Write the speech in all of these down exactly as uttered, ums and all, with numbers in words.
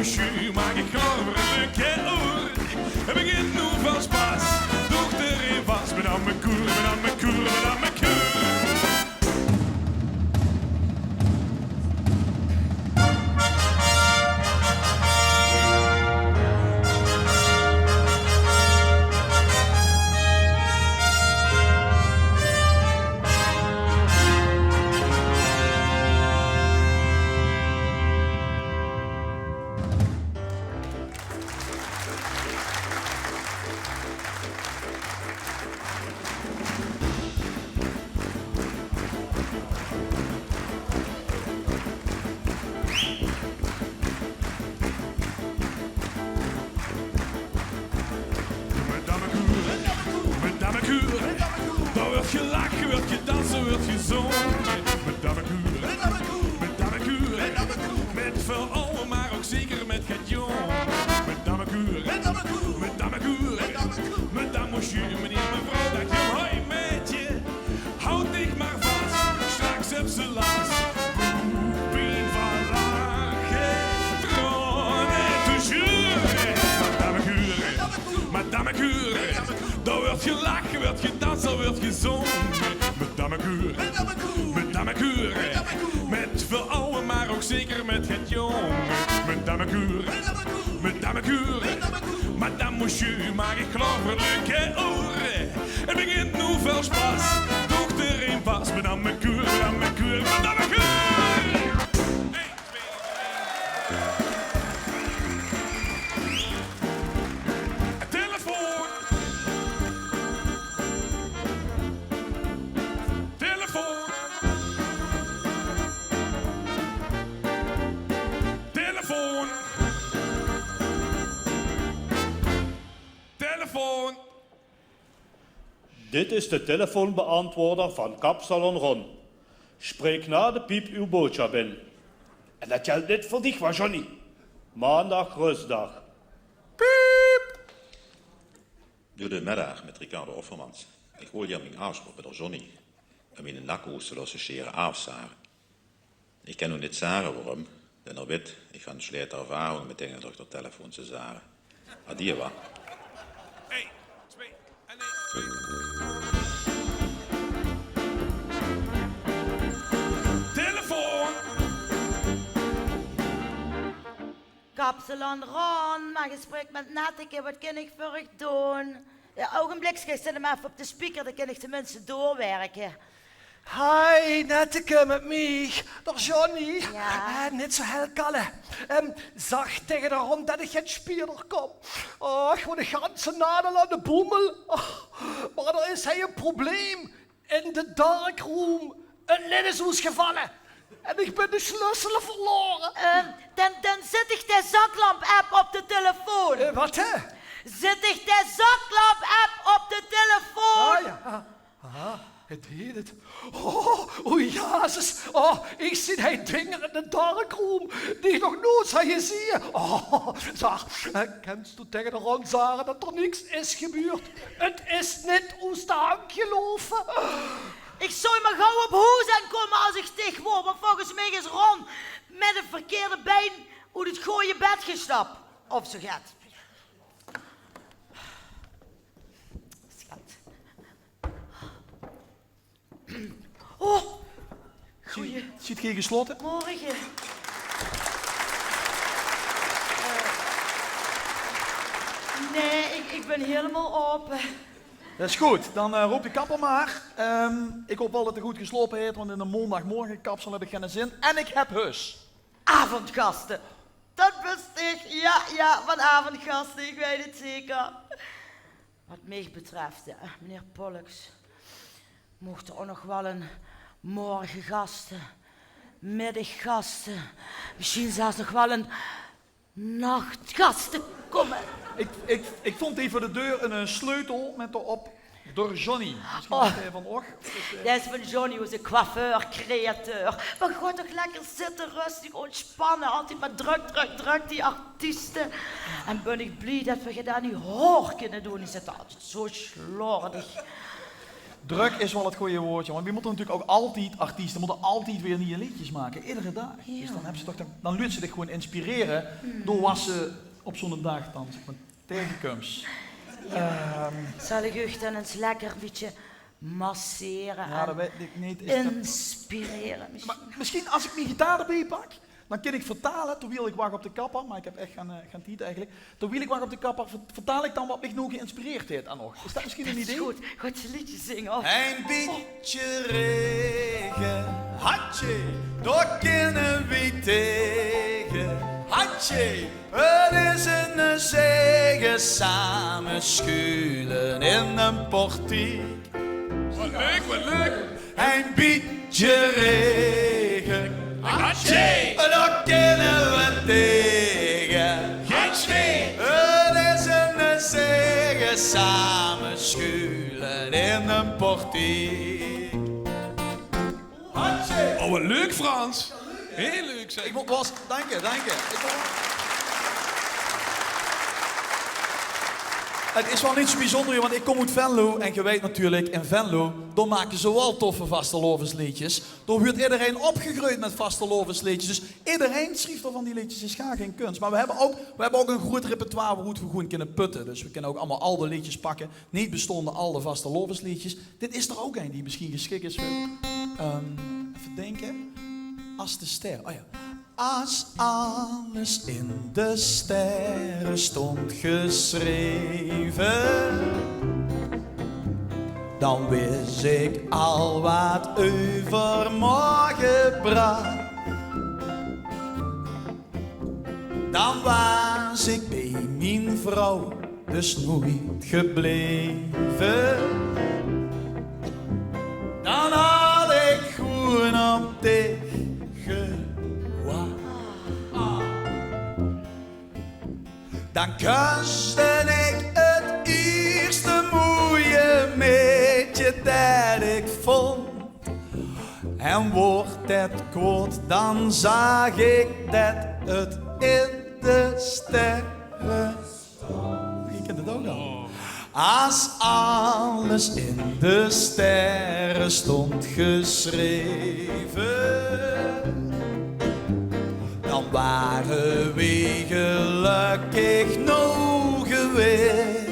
Sjoe, maak ich klaor veur 't leuke oer. 't Begint noe vast pas. Doog d'r ein vas. Madame Koer, Madame Koer, Madame Koer. Madame Koer, Madame Koer, dao wuuert gelach, wuuert gedans, wuuert gezónge. Madame Koer, Madame Koer, mit väöl awwe, mer ouch zeker mit get jónge. Madame Koer, Madame Koer, Madame Koer, Madame Monsieur, meneer, mevrouw, daag jóng, hoi maedje. Haoj dich mer vas, straks höbs se las. Boepien van lache, traone te sjeure. Madame Koer, Madame Koer, dao wuuert gelach, wuuert gedans, dao wuuert gezónge. Madame Koer, Madame Koer, mit väöl awwe, mer ouch zeker mit get jónge. Madame Koer, Madame Koer, Madame Monsieur, maak ich klaor veur 't leuke oer. 't Begint noe vast pas. Doog d'r ein vas. Madame Koer, Madame Koer, Madame Koer. Ein, twee, drie. Telefoon. Telefoon. Telefoon. Telefoon. Dit is de telefoonbeantwoorder van Kapsalon Ron. Spreek na de piep uw boodschap in. En det geldt neet veur dich, wa, Johnny? Maandag rustdag. Piep! Doe de middaag mit Ricardo Offermans. Ich wol hie mien aafspraok mit d'r Johnny um miene nakkoes te laote sjere aafzage. Ich kin noe neet zage waorum, denn d'r wit, ich han sjlete ervaringe mit dinger durch d'r telefoon te zage. Adie, wa. Ein, twee en ein, twee. Telefoon! Kapsalon Ron, maag ich spraeke mit Netteke, wat kin ich veur uch doon? Jao, ougenblikske, ich zèt 'm effe op de speaker, dan kin ich tenminste doorwerke. Hi, Netteke, mit mich, d'r Johnny. Jao. Eh, neet zoe hel kalle. Ehm, zag taenge d'r Ron det ich get spieëder kóm. Och, ich wol de ganse naat al aan de boemel. Och, mer d'r is hie ein probleem. In de darkroom, 't lid is oesgevalle. En ich bön de sjleutel verlaore. Ehm, dan, dan zèt ich de zaklamp-app op de telefoon. Eh, wat, hè? Zèt ich de zaklamp-app op de telefoon. Ah, jao. Ah, ah, het deeg 't. Oh, o Jezus. Oh, ich zeen hie dinger in de darkroom die ich nog noeats han gezeen. Oh, zag, eh, kins doe taenge d'r Ron zage det d'r niks is gebeurd? 't Is neet oes de hang geloupe. Ich zou mer gaw op hoes aankómme es ich dich woor, want volges mich is Ron mit 't verkeerde bein oet 't gooje bed gestap. Of zoe get. Skat. Oh, goeie. Zit geer geslote? Morge. Eh, nae, ich, ich bön hielemaol aope. Det is good. Dan, eh, roop de kapper mer. Ehm, ich haop waal det 'r good geslope haet, want in de maondagmorgekapsel höb ich geine zin. En ich höb hus. Aovendgaste. Det bös dich. Jao, jao, van aovendgaste. Ich weit 't zeker. Wat mich betröf, eh, meneer Pollux, mochte d'r ouch nog waal ein morgegaste, middaggaste, mesjien zelfs nog waal ein nachtgaste kómme. Ich, ich, ich vónd hie veur de deur ein, eh, sjleutel mit d'rop: d'r Johnny. Mesjien waas dae van uch. Det is van Johnny, oze coiffeur-createur. Mer gaot toch lekker zitte, rustig, óntsjpanne. Altied mer drök, drök, drök, die artieste. En bön ich blie det v'r get aan die haor kinne doon. Die zitte altied zoe sjlordig. Drök is waal 't gooj woordje, want we mótte natuurlik ouch altied, artieste mótte altied weer nieje leedjes make, iedere daag. Dus dan höbs se toch, dan, dan luuts se dich gewoen inspirere door waat se op zoe'n daag dan, zeg mer, taengekums. Ehm. Zal ich uch dan ins lekker e bietje massere en inspirere? Jao, dat weit ich neet. Is dat... Insperere misschien. Mer misschien, es ich mien gitaar d'rbie pak, dan kin ich vertale, terwiel ich wach op de kapper, mer ich höb ech gein, eh, gein tied eigelik. Terwiel ich wach op de kapper, ver-, vertaal ich dan waat mich noe geïnspireerd haet aan och. Is dat misschien ein idee? Good, gaot se e leedje zinge, of? Ein bietje raege, hatsje, dao kinne we taege. Hatsje, 't is ein zaege, same schuule in ein portiek. Waat leuk, waat leuk. Ein bietje raege. Hatsje! Dao kinne we taege. Hatsje! 't Is ein zaege, same schuule in ein portiek. Hatsje! Oh, waat leuk, Frans. Hiel leuk, zeg. Ich mót waal, dank dich, dank dich. Ich mót... 't Is waal neet zoe bezunjer, want ich kóm oet Venlo en geer weit natuurlik, in Venlo, dao make ze waal toffe vastelaovesleedjes. Dao wuuert ederein opgegreujd mit vastelaovesleedjes. Dus ederein sjrief dao van die leedjes, is gaar gein kuns. Mer we höbbe ouch, we höbbe ouch ein groeat repertoire woeroet we gewoen kinne putte. Dus we kinne ouch allemaol alde leedjes pakke, neet bestaonde alde vastelaovesleedjes. Dit is d'r ouch ein die misschien gesjik is veur, ehm, effe dinke. As de sterre, oh jao. As alles in de sterre stond gesjreve, dan wis ik al wat euvermorge bracht. Dan waas ik bie mien vrouw dus noeit gebleve. Dan had ik gewoen op dich gewach. Dan kusde ik 't ierste moeie maedje det ik vond. En woort det kwaod, dan zaag ik det 't in de sterre Geer kint 't ouch al. As alles in de sterre stond gesjreve, dan ware we gelökkig noe gewaes.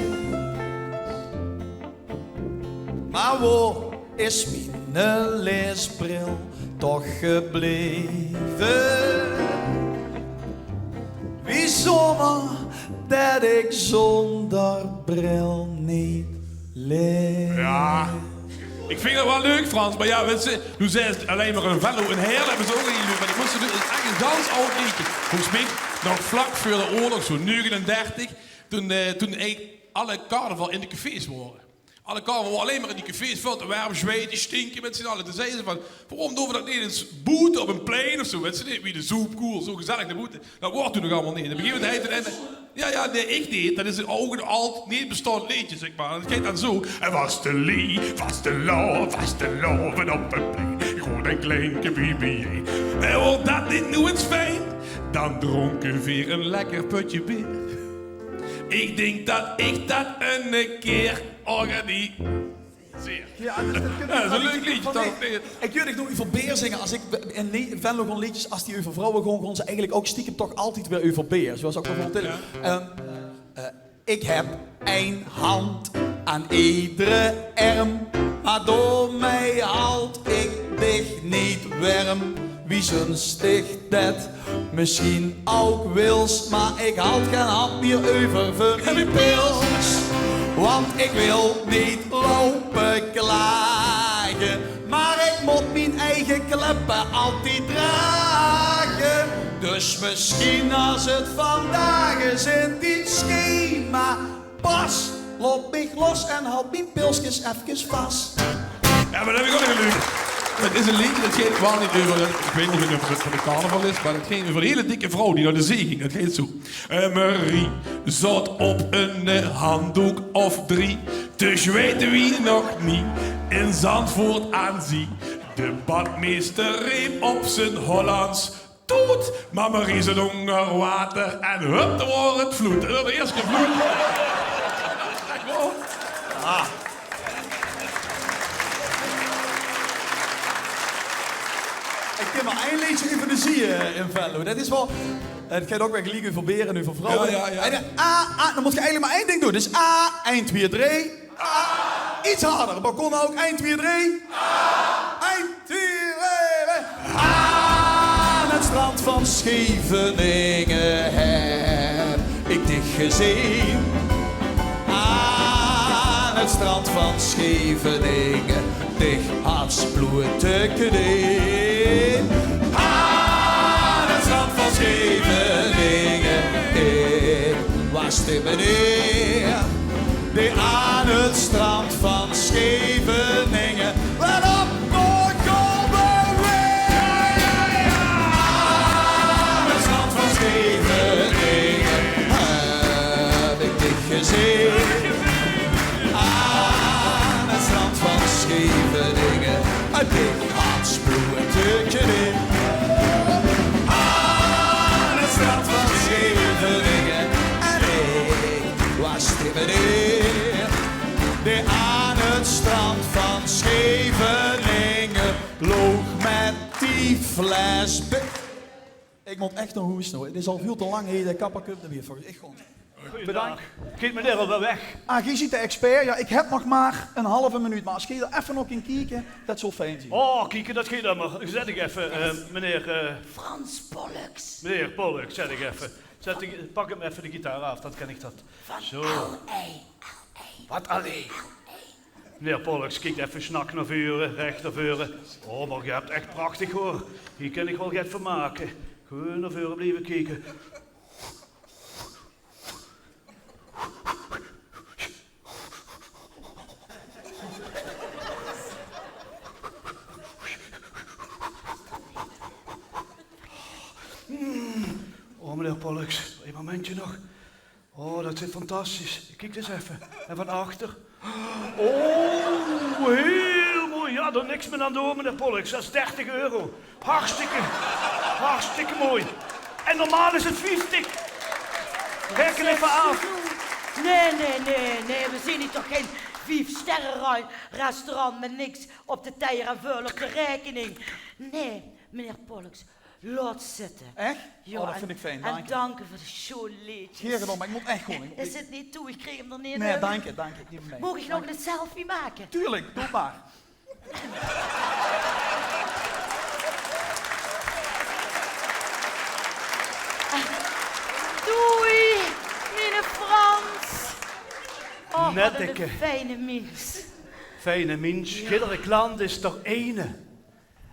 Mer wo is miene laesbril toch gebleve? Wie zómmer det ik zónger bril neet laes. Jao. Ik vinj det waal leuk, Frans, mer jao, wèts se, doe zaes allein mer in Venlo, in Heerle höbbe ze ouch ein leuk, mer det mós se doon, is ech ein gans aud leedje. Volges mich nog vlak veur de oorlog, zoe negenendertig, toen, eh, toen eigelik alle carnaval in de cafés waore. Alle carnaval waor allein mer in die cafés, väöl te werm, zjweite, sjtinke mit zien alle. Toen zagte ze van: "Waorom doon v'r dat neet ins boete op ein plein of zoe, wèts se neet, wie de Zoepkoel, zoe gezellig nao boete." Dat waor toen nog allemaol neet. Op ein gegaeve moment heet 't, en, jao, jao, nae, ech neet. Dat is ouch ein aud, neet bestaond leedje, zeg mer. En 't geit dan zoe: "En vastelie-, vastelaovend, vastelaovend op 't plein, groet en klein, kiek wie bie-ein. En waor dat neet noe ins fijn? Dan dronke veer ein lekker pötje beer." Ik dink dat ik dat 'ne kier organiseer. Jao, dus dat kint... Jao, dat is ein leuk leedje, toch? Nae, ik huuer dich nog euver beer zinge. As ik in Le-, Venlo gewoon leedjes, as die euver vrouwe góng, góng ze eigelik ouch stiekem toch altied weer euver beer. Zoeas ouch bieveurbeeld dit. Jao. Ehm, eh, ik heb ein hand aan edere erm, mer daomei hald ik dich neet werm. Wie zuns dich det? Misschien ouch wils, mer ik hald gen hand mier euver veur die pils. Want ik wil neet loupe klage, mer ik mót mien eige kleppe altied drage. Dus misschien as 't vandaag ins in dien schema pas, laot mich los en hald mien pilskes efkes vas. Jao, mer dat höb ik ouch nog leuk. 't Is ein leedje, dat geit waal neet euver, ik weit neet of 't euver de carnaval is, mer dat geit euver ein hiel dikke vrouw die nao de zee ging. Dat geit zoe. Eh, Marie zaot op ein, eh, handdook of drie. Dus weite wie nog nie in Zandvoort aan zee. De badmeester reep op z'n Hollands: "Toet!" Mer Marie zaot ónger water en hup, dao waor 't vloed. Dat waor de ierste vloed. Ah. Ich kin mer ein leedje euver de zie, eh, invelle. Det is waal, eh, 't geit ouch weer geliek euver bere en euver vrouwe. Jao, jao, jao. En, eh, A, A, dan mót geer eigelik mer ein ding doon. Dus A, ein, twieë, drie. A. Iets harder, mer kóm ouch. Ein, twieë, drie. A. Ein, twieë, drie. Aan het strand van Scheveningen heb ik dich gezien. Aan het strand van Scheveningen, dich hads bloed te kneen. Aan het strand van Scheveningen, ik was de meneer die aan het strand van Scheveningen. Let op, boy, kom weer. Aan het strand van Scheveningen heb ik dich gezien. Aan het strand van Scheveningen, dich hads bloed te kneen. Aan het strand van Scheveningen en ik was de meneer die aan het strand van Scheveningen loog met die fles be- Ich mót ech nao hoes noe. 't Is al väöl te lang, hè. De kapper kump d'r weer, volges mich. Ech good. Bedank. Geit meneer al weer weg? Ah, geer zeet de expert. Jao, ich höb nog mer ein haaf minuut. Mer es geer d'r effe nao kint kieke, det zou fijn zeen. Oh, kieke, det geit ummer. Zèt ich effe, eh, meneer, eh, Frans Pollux. Meneer Pollux, zèt ich effe. Zèt ich, pak 'm effe de gitaar aaf, dan kin ich det. Zo. Waat allee? Meneer Pollux, kiek effe snak nao veure, rech nao veure. Oh, mer geer höb 't ech prachtig, huur. Hie kin ich waal get van make. Gewoon nao veure blieve kieke. Mm. Oh, meneer Pollux, ein momentje nog. Oh, det zit fantastisch. Kiek ins effe. En van achter. Oh, hiel mooi. Jao, dao niks mier aan doon, meneer Pollux. Det is dertig euro. Hartstikke, hartstikke mooi. En normaal is 't vieftig. Reken effe aaf. Nae, nae, nae, nae. Veer zeen hie toch gein viefsterre-restaurant mit niks op de teier en väöl op de raekening. Nae, meneer Pollux. Laot zitte. Ech? Jao, oh, det vinj ich fijn, dank uch. En dank uch veur de sjoon leedjes. Gaer gedaon, mer ich mót ech gaon. Is 't neet toe, ich krieg 'm d'r neet oet. Nae, dank uch, dank uch. Maag ich nog ein selfie make? Tuurlik, doot mer. Doei, miene Frans. Oh, waat ein fijne mins. Fijne mins. Jao. Iedere klant is d'r eine.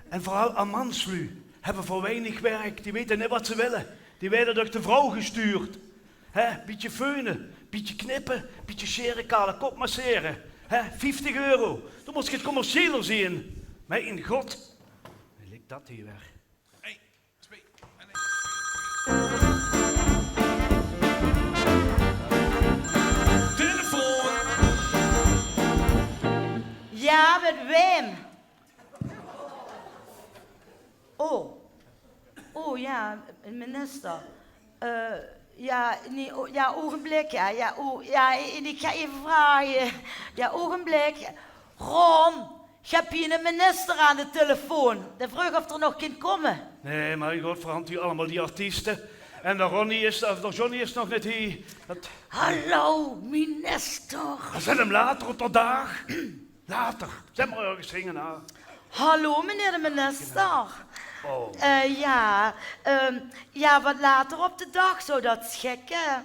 En veural aan manslu höbbe veur weinig werk. Die weite neet waat ze wille. Die waere door de vrouw gestuurd. Hè, bietje feune, bietje knippe, bietje sjere, kale kop massere. Hè, vieftig euro. Dan mós se 't commerciëler zeen. Mien god. Wie liek det hie weer? Ein, twee en ein. Telefoon. Jao, mit waem? Oh. Oh jao, ein minister. Eh, jao, nae, o-, jao, ougenblik, jao. Jao, o-, jao, en ich gaon effe vraoge. Jao, ougenblik. Ron, ich höb hie eine minister aan de telefoon. Dae vreug of d'r nog kint kómme. Nae, mer ich höb veur hie allemaol die artieste. En de Ronnie is, of de Johnny is nog neet hie. Det... Hallo, minister. Zèt 'm later op de daag. Later. Zèt mer örges hingenaan. Hallo, meneer de minister. Oh. Eh, jao, ehm, jao, waat later op de daag, zou det sjikke?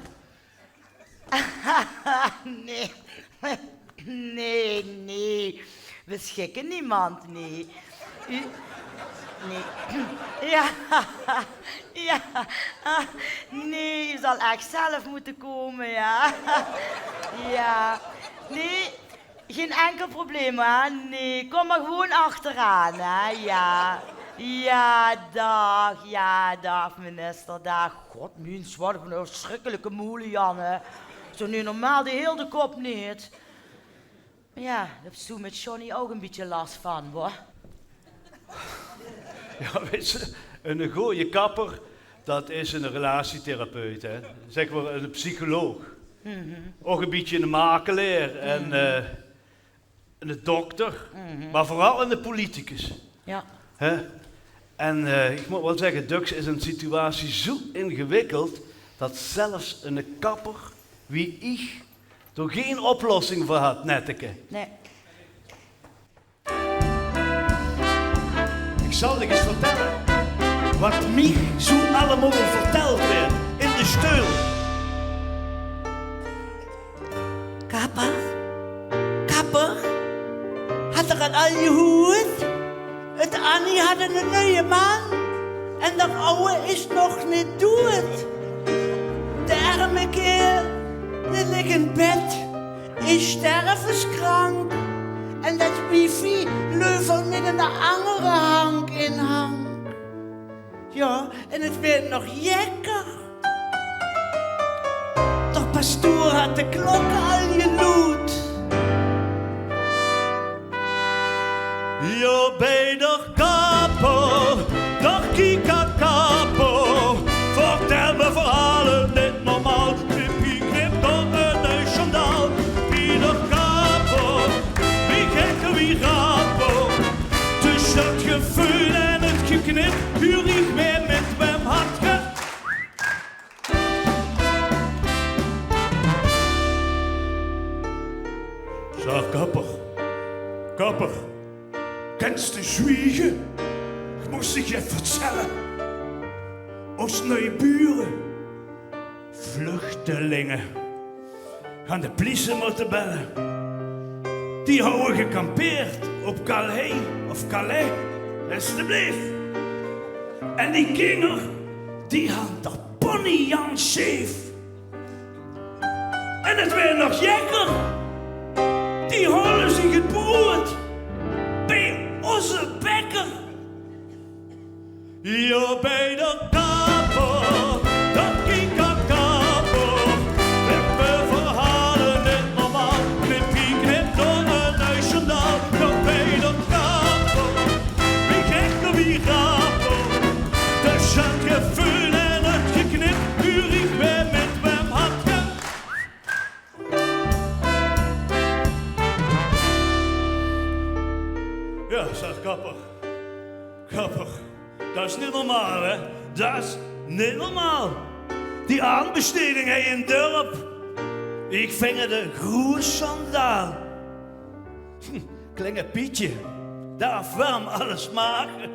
Nae. Nae, nae. Veer sjikke niemes, nae. Uch, nae. Jao. Jao. Nae, uch zalt ech zelf mótte kómme, jao. Jao. Nae. Gein inkel probleem, hè? Nae, kóm mer gewoon achteraan, hè? Jao. Jao, daag. Jao, daag, minister. Daag. God, mins, waat ein versjrikkelike moelejan, hè. Zoe, nae, normaal, dae hiel de kop neet. Jao, dao höbs doe mit Johnny ouch ein bietje las van, huur. Jao, weits se, eine gooje kapper, det is eine relatietherapeut, hè. Zèk mer eine psycholoog. Ouch ein bietje eine makelaer en, eh, eine dokter, mer veural eine politicus. Jao. Hè? En eh, ich mót waal zègke, döks is ein situatie zoe ingewikkeld det zelfs eine kapper wie ich d'r gein oplossing veur hat, Netteke. Nae. Ich zal dich ins vertèlle waat mich zoe allemaol vertèld woort in de steul. Kapper? Kapper? Hat geer 't al gehuurd? 't Annie hat eine nuie man en d'r awwe is nog neet doead. De erme kaerel, dae ligk in bed, is stervenskrank. En det wifi löp al mit ein anger hank in hank. Jao, en 't woort nog jekker. D'r pastoor hat de klokke al geloed. Jao, bie d'r kapper, d'r kiekakapper. Vertèl mich verhaole, neet normaal. Knippie, knip, dao ein sjandaal. Bie d'r kapper, wie jekker, wie rapper. Tösje 't geveul en 't geknip, huur ich weer mit wem hat ge- Zag kapper, kapper, kèns te zwiege? Ich mós dich get vertèlle. Ós nuie bure, vluchtelinge, han de plisie mótte belle. Die hawwe gekampeerd op Calhei of Calais, estebleef. En die kinger, die han d'r pony Jan Scheef. En 't woort nog jekker. Die hole zich 't broead bie ózze bekker. Jao, bie d'r kapper, d'r kiekakapper. Knippe verhaole, neet normaal. Knippie, knip, dao ein sjandaal. Jao, bie d'r kapper, wie jekker, wie rapper. Tösje 't geveul en 't geknip, huur ich weer mit wem hat ge- Jao, zag kapper. Kapper, det is neet normaal, hè? Det is neet normaal. Die aanbesteding hie in 't dörp, ich vinj 't ein groeat sjandaal. Klinge Pietje, dae darf waal alles maage.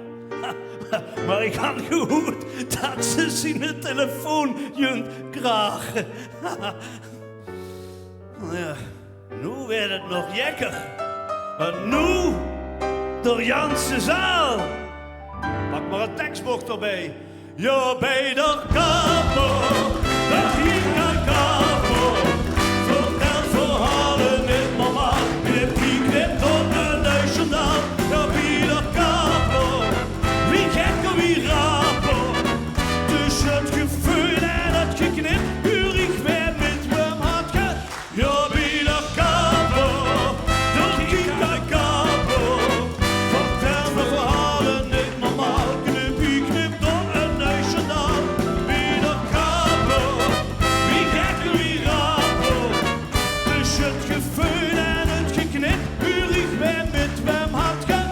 Mer ich han gehuurd det ze ziene telefoon junt kraage. Noe jao, noe woort 't nog jekker. Want noe d'r janse zaal. Pak mer ein tekstbook d'rbie. Jao, bie d'r kapper, d'r kiekakapper. Vertèl verhaole, neet normaal. Knippie, knip, dao ein sjandaal. Jao, bie d'r kapper, wie jekker, wie rapper. Tösje 't geveul en 't geknip, huur ich weer mit wem hat ge- Jao, bie d'r kapper, d'r kiekakapper. Vertèl mich verhaole, neet normaal. Knippie, knip, dao ein sjandaal. Bie d'r kapper, wie jekker, wie rapper. Tösje 't geveul en 't geknip, huur ich weer mit wem hat ge-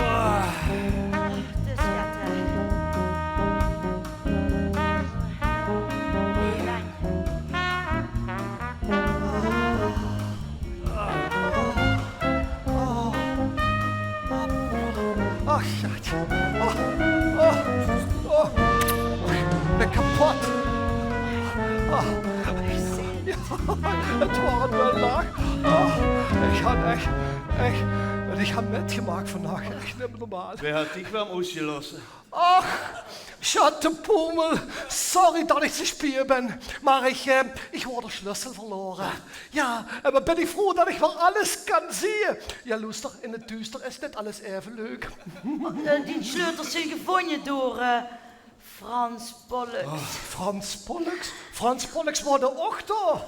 Ah. 't Is get, hè. Ach, schat. Oh, oh, oh. Ich bön kepot. Oh. 't Waor waal laat. Oh, ich han ech, ech, waat ich han mitgemaak vannach. Ech neet normaal. Wae hat dich waal oesgelosse? Ach, Schattepummel, sorry det ich zoe spier bön, mer ich, eh, ich haw d'r Sjlössel verlore. Jao, eh, mer bön ich vroo det ich waal alles kan zeen. Jao, loester, in 't duuster is neet alles eve leuk. Eh, dien sjleutels zeen gevónje door, eh, Frans Pollux. Oh, Frans Pollux? Frans Pollux waor d'r ouch dao.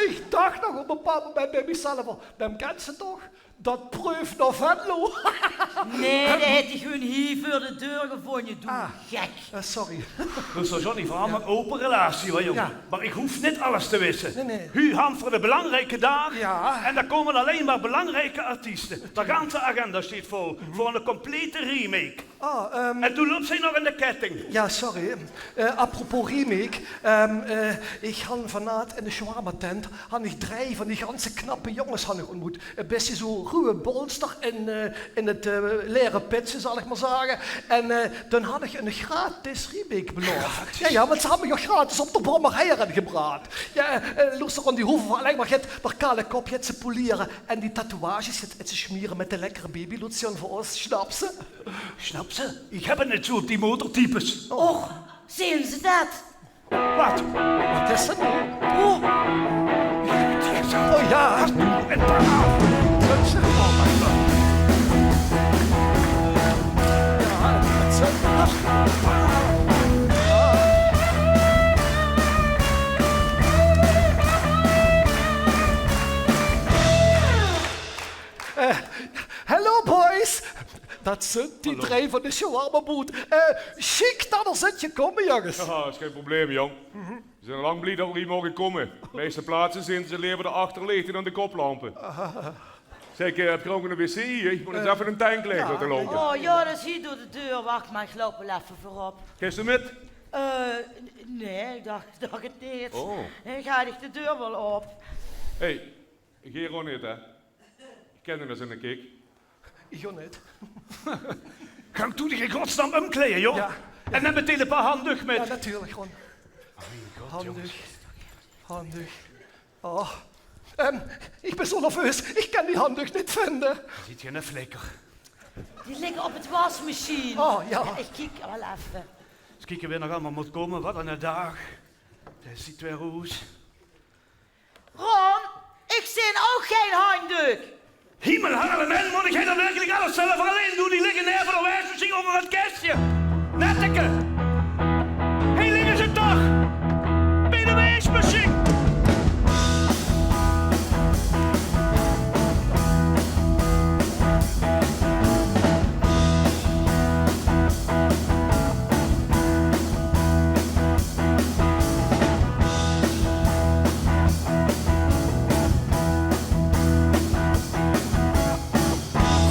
Ich dach nog op e bepaald moment bie mich zelf: "Dae kins se toch?" Dat preuf nao Venlo. Nae, dae haet dich gewoon hie veur de deur gevónje, doe gek. Eh, sorry. Loester, Johnny, veer höbbe 'n ope relatie, huur, jóng. Jao. Mer ich hoof neet alles te wisse. Nae, nae. Huur höbbe veer de belangrieke daag. Jao. En dao kómme allein mer belangrieke artieste. De ganse agenda steit vol. Veur 'n complete remake. Ah, ehm. En doe löps se nog in de ketting. Jao, sorry. Eh, apropos remake. Ehm, eh, ich han vanaat in de shawarma-tent han ich drei van die ganse knappe jónges han ich óntmoet. E bietje zoe ruwe bolster in, eh, in 't, eh, lere pitsje, zal ich mer zage. En, eh, doe han ich 'n gratis remake beloaf. Gratis? Jao, jao, want ze han mich gratis op de brommer heier gebrach. Jao, eh, loester, Ron, die hove allein mer get, mer kale kop get te poliere. En die tatoeages get, get te smiere mit de lekkere babylotion veur ós, snaps se? Snaps se? Ich höb 't neet zoe op die motortypes. Och, zeen ze dat? Waat? Waat is dat noe? Oh. Oh jao. Waat noe? En dan aaf. Jao, dat is Eh, hallo, boys. Dat zunt die drei van de shawarma-bood. Eh, sjiek dat geer zeet gekómme, jónges. Haha, is gein probleem, jóng. Veer zeen al lang blie dat veer hie moge kómme. De meiste plaatse zeen ze lever de achterlichte dan de koplampe. Zèk, eh, höb geer ouch 'ne wc hie? Ich mót ins effe 'ne tank laeg laote loupe. Oh jao, dat is hie door de deur. Wach mer, ich loup waal effe veurop. Geis se mit? Eh, n-, nae, ich dach, ich dach 't neet. Oh. Ich gaon dich de deur waal op. Hey, ich hie ouch neet, hè? Ich kin 'm es 'ne kiek. Ich ouch neet. Gank doe dich in godsnaam ómkleie, jóng. Jao. En num metein e paar handdook mit. Jao, natuurlik, Ron. Handdook. Handdook. Oh. Ehm, ich bön zoe nerveus. Ich kin die handdook neet vinje. Dao zit geine flikker. Die ligke op de wasmachien. Oh, jao. Jao, ich kiek waal effe. Ins kieke wae nog allemaol mót kómme. Waat 'ne daag. Dao zit weer Roes. Ron, ich zeen ouch gein handdook. Himmel, Harlem, en mót ich hie dan werkelik alles zelf allein doon? Die ligke neve de wasmachien ónger 't kèsje. Netteke. Hie ligke ze toch. Bie de wasmachien.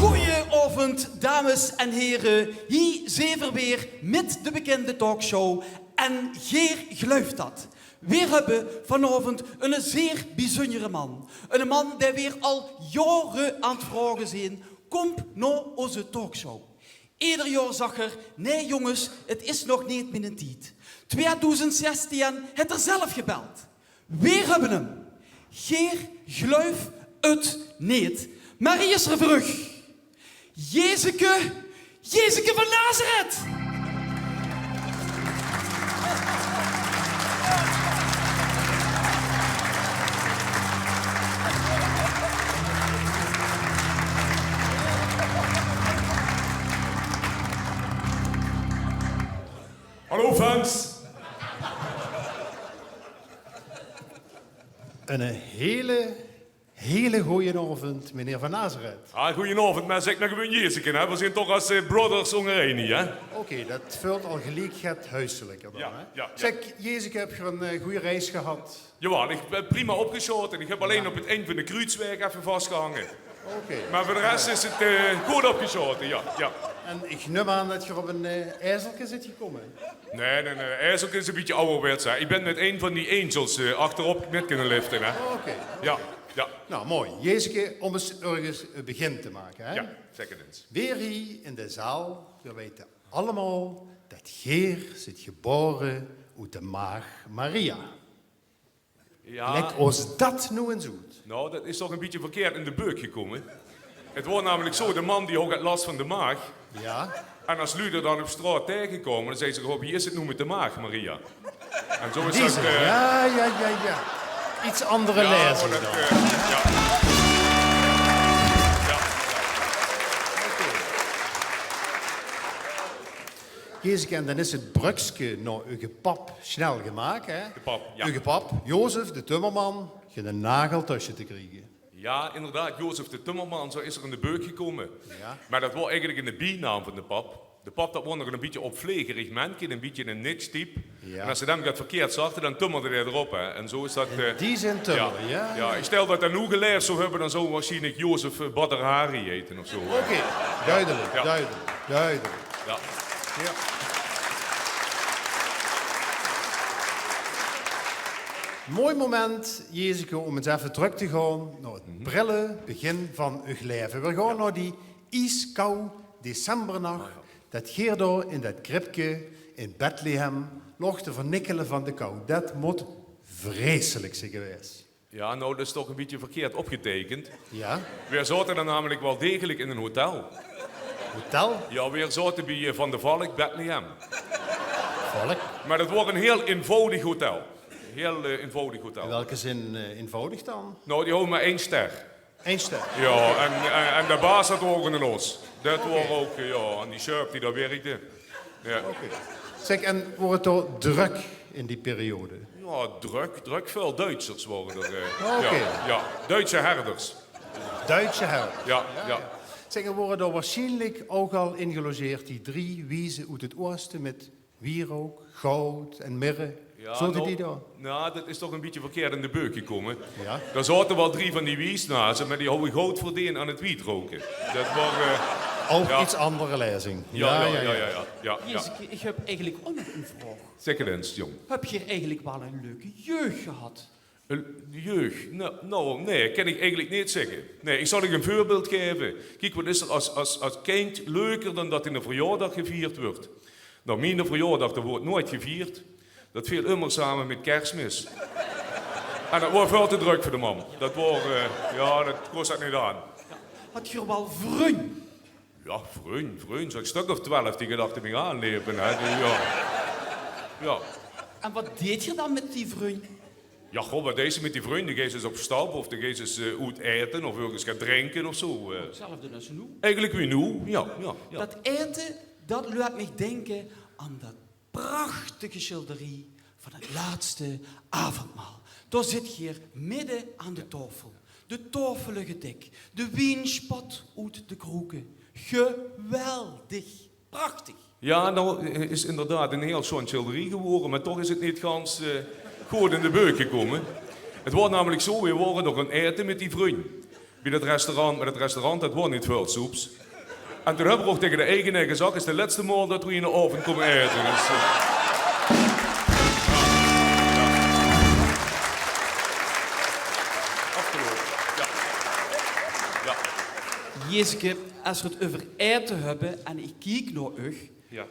Goojenaovend, dames en here. Hie zeen veer weer mit de bekènde talkshow En geer gluif dat. Veer höbbe vanaovend 'ne zeer bezunjere man. 'Ne man dae veer al jaore aan 't vraoge zeen: kóm nao ózze talkshow. Eder jaor zag 'r: nae jónges, 't is nog neet miene tied. Twiedoezend zestien haet 'r zelf gebeld. Veer höbbe 'm. Geer gluif 't neet. Mer hie is 'r vrug. Jezeke, Jezeke van Nazareth! Hallo fans. Eine hele, hele goojenaovend, meneer Van Nazareth. Ah, goojenaovend, mer zèk mer gewoon Jezeke, hè. Veer zeen toch es, eh, brothers óngerein hie, hè. Oké, dat veult al geliek get huiselijker dan, hè. Jao, jao. Zèk, Jezeke, höb geer ein, eh, gooj reis gehad? Jawaal, ich höb prima opgesjaote. Ich höb allein op 't ind van de kruutswaeg effe vasgehange. Oké. Mer veur de res is 't, eh, good opgesjaote, jao, jao. En ich num aan dat geer op ein, eh, ezelke zeet gekómme? Nae, nae, nae. Ezelke is e bietje awwerwets, hè. Ich bön mit ein van die angels, eh, achterop mit kinne lifte, hè. Oké. Jao, jao. Nou, mooi. Jezeke, óm ins örges e begin te make, hè? Jao, zèk 't ins. Veer hie in de zaal, veer weite allemaol dat geer zeet gebaore oet de maag Maria. Jao. Lèk ós dat noe ins oet. Nou, dat is toch e bietje verkeerd in de beuk gekómme. 't Waor namelik zoe, de man die haw get las van de maag. Jao. En es luuj 'r dan op straot taengekómme, dan zagte ze: "Goh, wie is 't noe mit de maag, Maria?" En zoe is dat, eh, jao, jao, jao, jao. Iets andere lezing dan. Jao. Jezeke, en dan is 't brökske nao uge pap snel gemaak, hè? De pap, jao. Uge pap, Jozef de tummerman, geine nagel tösje te kriege. Ja, inderdaad, Jozef de Tummerman, zo is er in de beuk gekómme. Ja. Mer dat woar eigelik 'ne bienaam van de pap. De pap, dat woar nog 'n bietje opvlegerig menke, 'n bietje 'n niche-type. Ja. En es ze dan get verkeerd zagte, dan tummerde dae d'rop, hè. En zo is dat, eh, die zin tummere, ja, ja. Ich stèl dat 'r noe gelaeve zou höbbe, dan zou 'r waarsjienlik Jozef, eh, Badr Hari heite of zo, hè. Oké, duidelik, duidelik, duidelik. Ja. Mooi moment, Jezeker, om ins effe trök te gaon nao 't prille begin van eur laeve. Veer gaon nao die ieskou decembernach, det geer dao in det kribke in Bethlehem loog te vernikkele van de kou. Det mót vreselik zeen gewaes. Ja, nou, det is toch 'n bietje verkeerd opgeteikend. Ja? Veer zaote dan namelik waal degelik in 'n hotel. Hotel? Ja, veer zaote bie, eh, Van de Valk, Bethlehem. Valk? Mer det woar 'n hiel einvoudig hotel. Hiel, eh, einvoudig hotel. In welke zin, eh, einvoudig dan? Nou, die houwe mer ein ster. Ein ster? Ja, en, en, en de baas, det woar ouch 'nen os. Det woar ouch, eh, ja, en die sjup die dao wirkde. Ja. Oké. Zèk, en woar 't dao drök in die periode? Ja, drök, drök. Väöl Duitsers woare d'r, eh. Oké. Ja, ja. Duitse herders. Duitse herders. Ja, ja. Zèk, en woare dao waarsjienlik ouch al in gelogeerd die drie wieze oet 't ooste mit wierook, goud en mirre? Ja, zote die dao? Nou, det is toch 'n bietje verkeerd in de beuk gekómme. Ja? Dao zaote waal drie van die wiesnaze, mer die houwe good verdeend aan 't wietroke. Det woar, eh, ouch 'n iets andere laezing. Ja, ja, ja, ja. Jezus, ich höb eigelik ouch nog 'n vraog. Zèk 't ins, jóng. Höb geer eigelik waal 'n leuke jeug gehad? 'n Jeug? Nou, nou, nae, kin ich eigelik neet zègke. Nae, ich zal uch 'n veurbeeld gaeve. Kiek, waat is d'r es, es, es kindj leuker dan det dien verjaordaag gevierd wuuert? Nou, miene verjaordaag, dae woort noeats gevierd. Det veel ummer same mit Kersmis. En det woar väöl te drök veur de mam. Det woar, eh, ja, det kós det neet aan. Had geer waal vrunj? Ja, vrunj, vrunj. Zo'n stök of twelf die geer achter mich aanlepe, hè. Die, ja. Ja. En waat deedt geer dan mit die vrunj? Ja, goh, waat deis se mit die vrunj? Dan geis se op stap of dan geis se, eh, oet aete of örges get drinke of zo, eh. Hetzelfde es noe. Eigelik wie noe, ja, ja, ja. Det aete, det laot mich dinke aan det prachtige sjilderie van 't laatste avondmaal. Dao zit geer midde aan de taofel. De taofele gedèk, de wien spat oet de kroeke. Geweldig. Prachtig. Ja, nou, 't is inderdaad 'n hiel sjoon sjilderie gewore, mer toch is 't neet gans, eh, good in de beuk gekómme. 't Woar namelik zo, veer wore nog aan 't aete mit die vrunj. Bie det restaurant, mer det restaurant, det woar neet väöl soeps. En toen höbbe v'r ouch taenge de eigenaar gezag: 't is de lètste maol det v'r hie in de aovend kómme aete. Dus, eh, afgeloupe. Ja. Ja. Jezeker, es v'r 't euver aete höbbe en ich kiek nao uch, ja,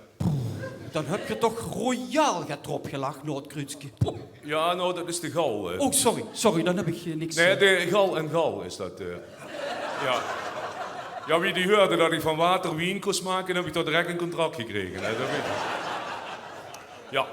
dan höb geer toch royaal get d'rop gelag nao 't kruutske. Poeh. Ja, nou, det is de gal, hè. Oh, sorry, sorry, dan höb ich, eh, niks, nae, eh, de gal en gal is det, eh. Ja. Ja, wie die heurde det ich van water wien kós make, höb ich dao direk ein contract gekrege, hè. Det weit ich. Ja.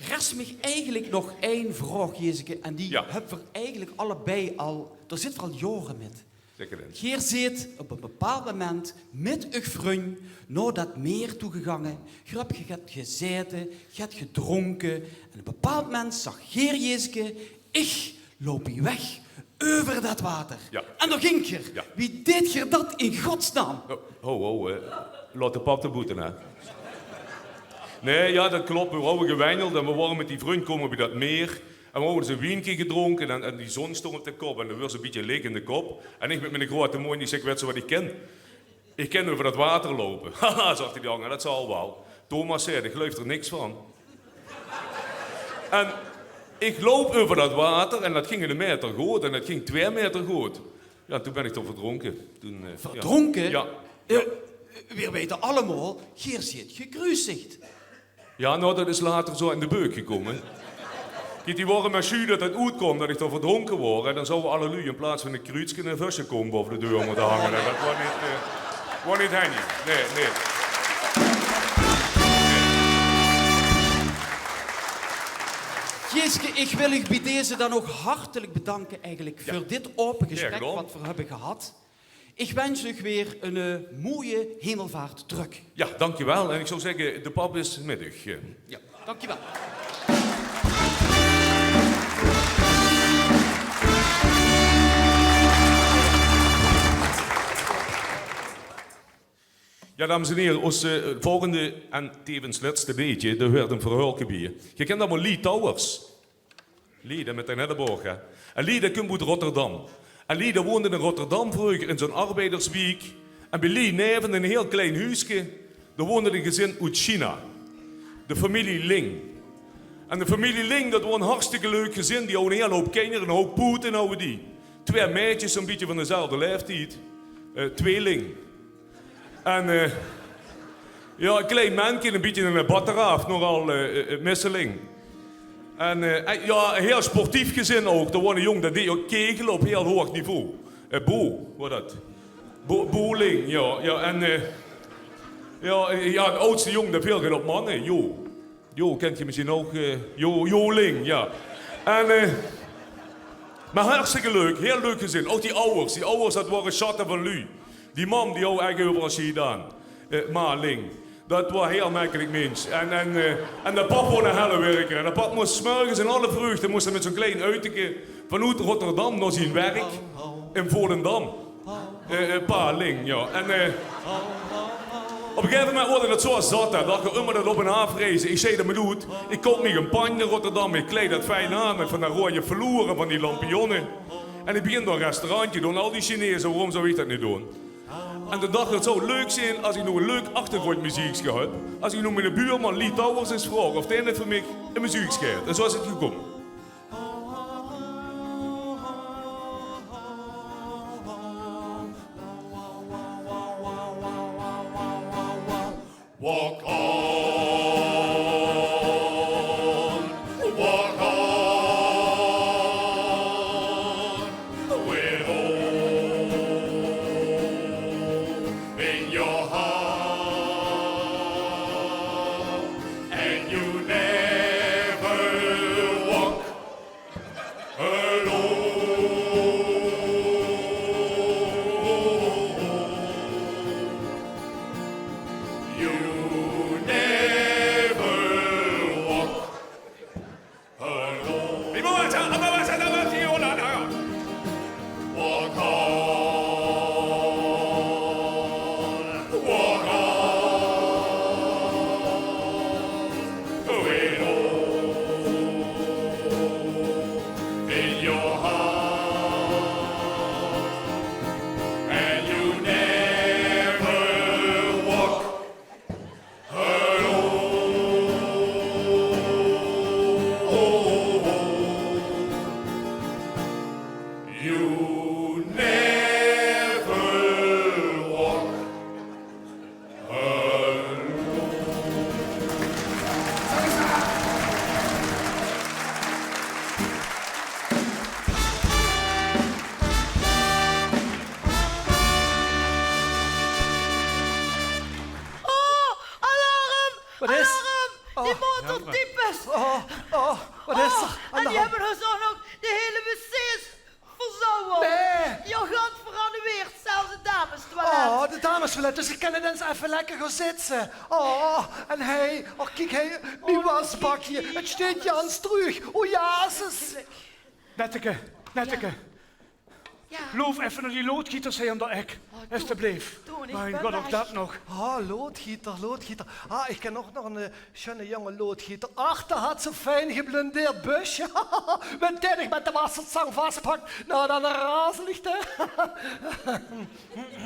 Rest mich eigelik nog ein vraog, Jezeker, en die, ja, höbbe v'r eigelik allebei al, dao zitte v'r al jaore mit. Zeker. Geer zeet op ein bepaald moment mit uch vrunj nao det meer toe gegange. Geer höb ge-, get gezaete, get gedrónke. En op ein bepaald moment zag geer, Jezeker: "Ich loup hie weg euver det water." Ja. En dao góng geer. Ja. Wie deedt geer det in godsnaam? Ho, ho, ho, eh. Laot de pap de boete, hè. Nae, ja, det klop. Veer houwe gewendjeld en veer wore mit die vrunj kómme bie det meer. En veer houwe ins ein wienke gedrónke en, en die zon stóng op de kop en det woort ein bietje lik in de kop. En ich mit mien groeate móndj, ich zèk: "Wèts se waat ich kin? Ich kin euver det water loupe." "Haha," zag die anger, "det zal waal." Thomas zaet: "Ich geluif d'r niks van." En ich loup euver det water en det ging eine maeter good en det ging twee maeter good. Ja, toen bön ich toch verdrónke. Toen, eh, ja. Verdrónke? Ja. Eh, veer weite allemaol, geer zeet gekruusigd. Ja, nou, det is later zo in de beuk gekómme. Kiek, die wore mer sju det 't oetkwaam det ich dao verdrónke woor. En dan zouwe alle luuj in plaats van ein kruutske ein vösjekoom baove de deur mótte hange. En det woar neet, eh, woar neet henjig. Nae, nae. Jezeker, ich wil uch bie deze dan ouch hartelik bedanke eigelik veur dit aope gesprek waat veer höbbe gehad. Ich wins uch weer ein, eh, mooie hemelvaart trök. Ja, dankjewel. En ich zou zègke, de pap is mit uch, eh. Ja, dankjewel. Jao, dames en hiere, ós, eh, volgende en tevens lètste leedje, dao huurt e verhäölke bie. Geer kènt allemaol Lee Towers. Lee, dae mit de elleboog, hè. En Lee, dae kump oet Rotterdam. En Lee, dae woonde in Rotterdam vreuger in zo'n arbeiderswiek. En bie Lee neve, in e hiel klein huuske, dao woonde e gezin oet China. De femilie Ling. En de femilie Ling, dat woor e hartstikke leuk gezin. Die houwe e hiel houp kinjer, 'nen houp poete houwe die. Twee maedjes, zo'n bietje van dezelfde laeftied. Eh, tweeling. En, eh, jao, e klein menke, e bietje 'ne batteraaf, nogal, eh, eh, misseling. En, eh, eh, jao, e hiel sportief gezin ouch. Dao woor 'ne jóng, dae deeg ouch kegele op hiel hoog niveau. Eh, bo-, wat dat? Bo-, bowling, jao, jao. En, eh, jao, eh, jao, d'n oudste jóng, dae veel geit op manne, Jo. Jo, kènt geer mesjien ouch, eh, Jo, Jo Ling, jao. En, eh, mer hartstikke leuk, hiel leuk gezin. Ouch die awwers, die awwers, dat wore sjatte van luuj. Die mam, die hou eigelik euveral sjiet aan. Eh, ma Ling. Dat woor e hiel mekkelik mins. En, en, eh, en de pap woor 'ne helle wirker. En de pap mós 's mörges in alle vreugde, mós 'r mit zo'n klein autoke vanoet Rotterdam nao zien werk in Volendam. Eh, eh, pa Ling, jao. En, eh, op e gegaeve moment woort 'r dat zoe zat, hè, dat 'r ummer dat op- en aafreize. Ich zag: "Dat maak neet oet. Ich koup mich 'n pandj in Rotterdam. Ich kleid dat fijn aan, mit van die roeje veloere, van die lampioene. En ich begin dao e restaurantje te doon. Al die Chineze, waorom zou ich dat neet doon?" En toen dach ich: "Het zou leuk zeen es ich noe e leuk achtergrondmeziekske höb. Es ich noe miene buurman Lee Towers ins vraog of dae neet veur mich e meziekske haet." En zoe is 't gekómme. Walk on, walk on, with hope in your heart, and you never walk alone. You never walk alone. Walk on, walk on. With hope in your heart, and you never walk alone. You never walk Oh, alarm! Wat is? Alarm! Die motor, die pis! Oh, oh, wat is d'r aan de hand? En die höbbe dus ouch nog de hiel wc's verzouwe. Nae. Jao, gadverdamme, zelfs 't damestoilet. Oh, 't damestoilet, dus ich kin 't ins effe lekker gaon zitse. Oh, en hei, och, kiek, hei, mien wasbakske, 't steit gans dreug. O Jezus. Netteke, Netteke. Jao. Loup effe nao die loodgieters hei aan de ek, estebleef. Mien god, ouch dat nog. Ah, loodgieter, loodgieter. Ah, ich kin ouch nog 'ne, eh, sjoene jónge loodgieter. Ach, dae haet zoe'n fijn geblondeerd bösje. Wen dae dich mit de wasserzang vaspak, noe, dan razel ich, hè.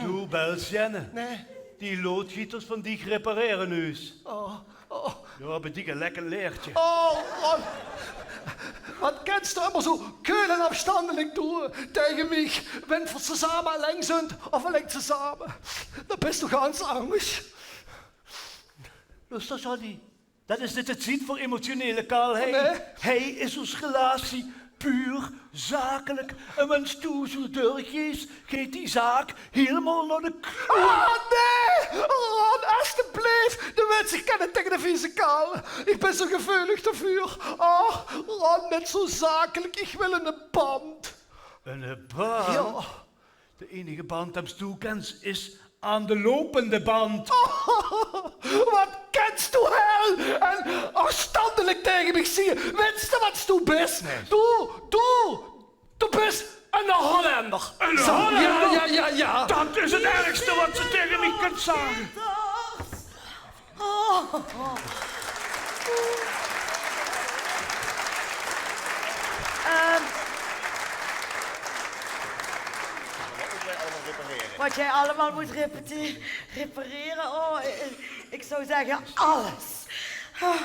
Doe bels Jenne. Nae. Die loodgieters van dich reparere us. Oh, oh. Jao, bie dich e lekker leertje. Oh, Ron. Wat kins doe ummer zoe keul en aafstandelik doon taenge mich, wen veer same allein zunt of allein tesame? Dan bis doe gans angers. Loester, Johnny. Dat is neet de tied veur emotionele kaal, hè. Nae. Hei is ós relatie puur zakelik. En wens doe zoe doorgeis, geit die zaak hielemaol nao de kloot. Ah, nae! Ron, estebleef! Doe wits, ich kin neet taenge de vieze kaal. Ich bin zoe geveulig daoveur. Ah, Ron, neet zoe zakelik. Ich wil 'ne band. 'Ne band? Jao. De einige band dems doe kins is aan de lopende band. Wat kins doe hel en aafstandelik taenge mich zeen? Wits doe wat doe bis? Nae. Doe, doe, doe bis 'ne Hollender. 'Ne Hollender? Jao, jao, jao, jao. Dat is 't ergste wat ze taenge mich kint zage. Ehm, wat jij allemaal moet repete-, repareren, oh, ik, ik zou zeggen alles. Oh.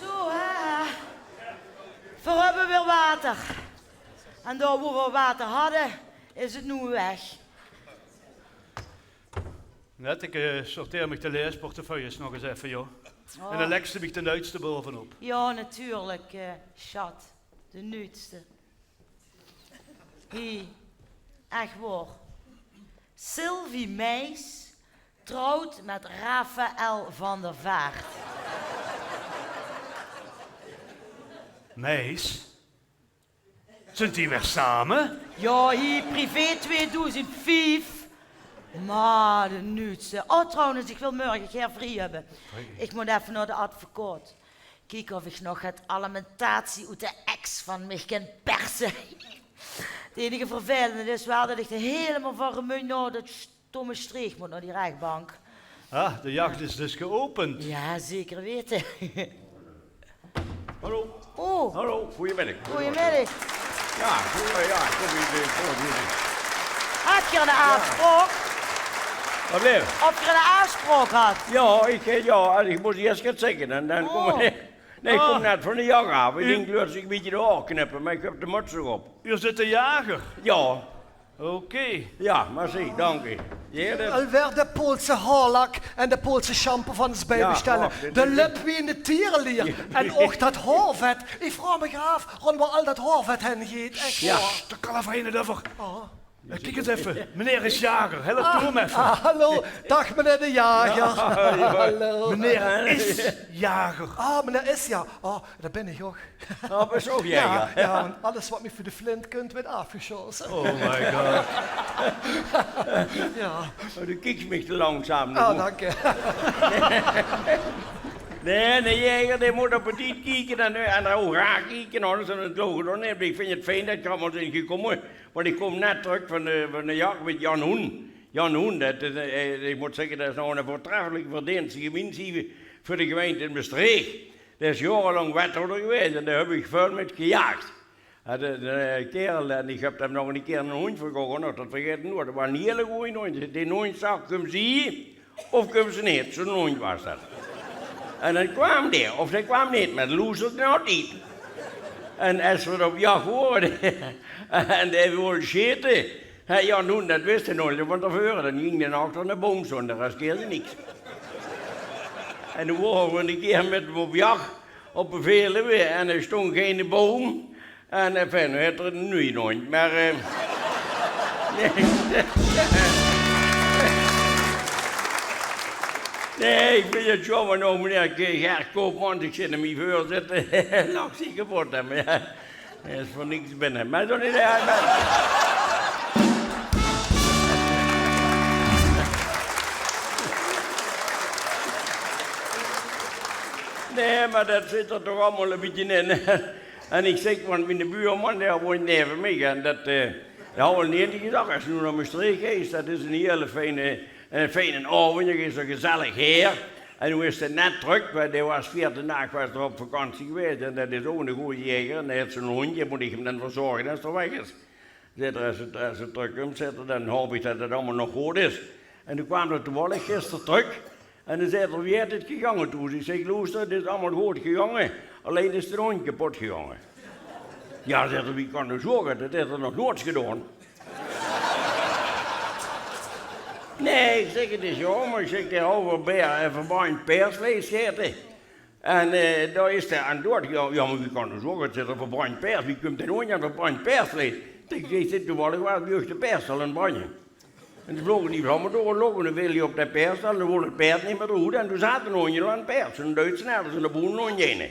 Zo, hè. Veer höbbe weer water. En dao wo veer water hadde, is 't noe weg. Net, ik, eh, sorteer mich de leesportefeuilles nog ens effe, joh. Oh. En dan lèks se mich de nuutste baovenop. Jao, natuurlik, eh, sjat. De nuutste. Hie, ech waor. Sylvie Meijs trouwt met Rafael van der Vaart. Meijs? Zunt die weer same? Jao, hie, privé tweedoezend vief. Mer de nuutste. Oh, trouwens, ik wil mörge gaer vrie höbbe. Oei. Ik mót effe nao de advocaat. Kieke of ich nog get alimentatie oet de ex van mich kin perse. 't Enige vervelende is waal det ich d'r hielemaol van Remunj nao det stomme Streech mót, nao die rechbank. Ah, de jacht is dus geopend. Jao, zeker weite. Hallo. Oh. Hallo, goeiemiddig. Goeiemiddig. Jao, goeie-, jao, ik kom hie, ik kom hie. Had geer ein aafspraok? Wat blief? Of geer ein aafspraok had? Jao, ik, eh, jao, en ik mós ieërs get zègke. En dan kom ik, nae, ik kom net van de jacht aaf. Ik dink, laot ik mich ein bietje de haor knippe, mer ik höb de muts nog op. Geer zeet de jager? Jao. Oké. Jao, merci, dank u. Alweer de Poolse haorlak en de Poolse shampoo van ós bijbestelle. De löp wie ein tierenlier. En ouch det haorvet. Ik vraog mich aaf, rondom al det haorvet hen geit. Ech waor. Dao kan d'r ein euver. Oh. Eh, kiek ens effe. Meneer is jager. Hallo, doe 'm effe. Ah, hallo. Daag, meneer de jager. Hallo. Meneer is jager. Ah, meneer is, jao. Oh, det bin ich ouch. Oh, bès ouch jager. Jao, want alles wat mich veur de flint kunt, weurt aafgesjaote. Oh my god. Jao. Oh, doe kieks mich te langzaam. Ah, dank u. Nae, de jaeger, dae mót op tied kieke en, en ouch raar kieke, anders dan loog 't d'r neet. Ich vinj 't fijn det geer allemaol zeet gekómme, want ich kóm net trök van de, van de jach mit Jan Hoen. Jan Hoen, det is, eh, ich mót zègke, det is noe eine veurtreffelike, verdeenstelijke mins hie veur de gemeinte in Mestreech. Dae is jaorelank wethouder gewaes en dao höb ich väöl mit gejaag. Haw de, de kaerel, en ich höb 'm nog eine kier eine hóndj verkoch, nog, det vergaet ich noeats. Det waas eine hiele gooje hóndj. Dae hóndj zag: kums se hie of kums se neet? Zoe'n hóndj waas det. En dan kwaam dae, of dae kwaam neet, mer dae loesterde nog neet. En es v'r op jach wore en dae wól sjete, hè, Jan Hoen, det wis dae nog neet van te veure, dan ging dae achter eine boum stoon, dan riskeerde dae niks. En doe wore v'r eine kier mit 'm op jach op de Veluwe en d'r stóng geine boum. En, eh, enfin, noe haet 'r eine nuje hóndj. Mer, eh, nae. Nae, ich vinj 't sjoon, mer noe, meneer Ger Koopmans, ich zeen 'm hie veurzitte, lach zich kepot, hè, mer jao, hae is veur niks binne. Mer zoe neet, jao, mer nae, mer det zit d'r toch allemaol ein bietje in. En ich zèk, want miene buurman, dae woont neve mich, en det, eh, dae haw al neet gezag: es se noe nao Mestreech geis, det is eine hiele fijne, eine fijne aovendj, dao is 't gezellig haer. En noe is 'r net trök, want dae waas veertien daag waas 'r op vakantie gewaes. En det is ouch eine gooje jaeger. En dae haet zoe'n hóndj, dae mót ich 'm dan verzörge es 'r weg is. Zaet 'r, es 'r, es 'r trökkómp, zaet 'r, dan haop ich det 't allemaol nog good is. En doe kwaam 'r toevallig gister trök. En dan zaet 'r: wie is 't gegange thoes? Ich zèk: loester, 't is allemaol good gegange, allein is d'n hóndj kepot gegange. Jao, zaet 'r, wie kans doe zoe get? Det haet 'r nog noeats gedaon. Nae, ich zèk, 't is jaomer. Ich zèk: dae haw veur beer, eh, verbandj peersvleis gegaete. En, eh, dao is 'r aan doead. Jao, jao, mer wie kans doe zoe get? Zaet 'r: verbandj peers, wie kump d'n hóndj aan verbandj peersvleis? Ich zèk: dae zit toevallig waas bie uch de peersstal aan 't brandje. En doe vloge die vlamme door 't lóch en doe veel dae op de peersstal, doe wól 't paerd neet mieë d'roet en doe zaot d'n hóndj al aan 't paerd, zoe'n Duitse herder, zoe'n boerenhóndj eine.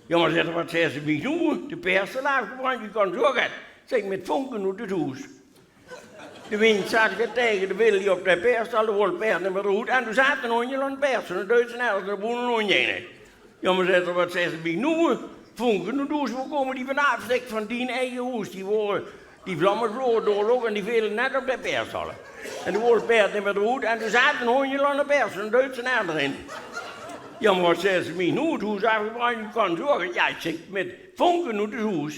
Jao, mer zaet 'r, waat zaes se mich noe? De peersstal aafgebrandj, wie kans doe zoe get? Zèk ich: mit vonke oet 't hoes. De windj zaot get taenge, doe veel dae op de peersstal, doe wól 't paerd neet mieë d'roet en doe zaot d'n hóndj al aan 't paerd, zoe'n Duitse herder, zoe'n boerenhóndj eine. Jao, mer zaet 'r, waat zaes se mich noe? Vonke oet 't hoes, wo kómme die vanaaf? Zèk ich: van dien eige hoes. Die wore, die vlamme vloge door 't lóch en die vele net op de peersstal. En doe wól 't paerd neet mieë d'roet en doe zaot d'n hóndj al aan 't paerd, zoe'n Duitse herder eine. Jao, mer waat zaes se mich noe? 't Hoes aafgebrandj, wie kans doe zoe get? Jao, ich zèk: mit vonke oet 't hoes.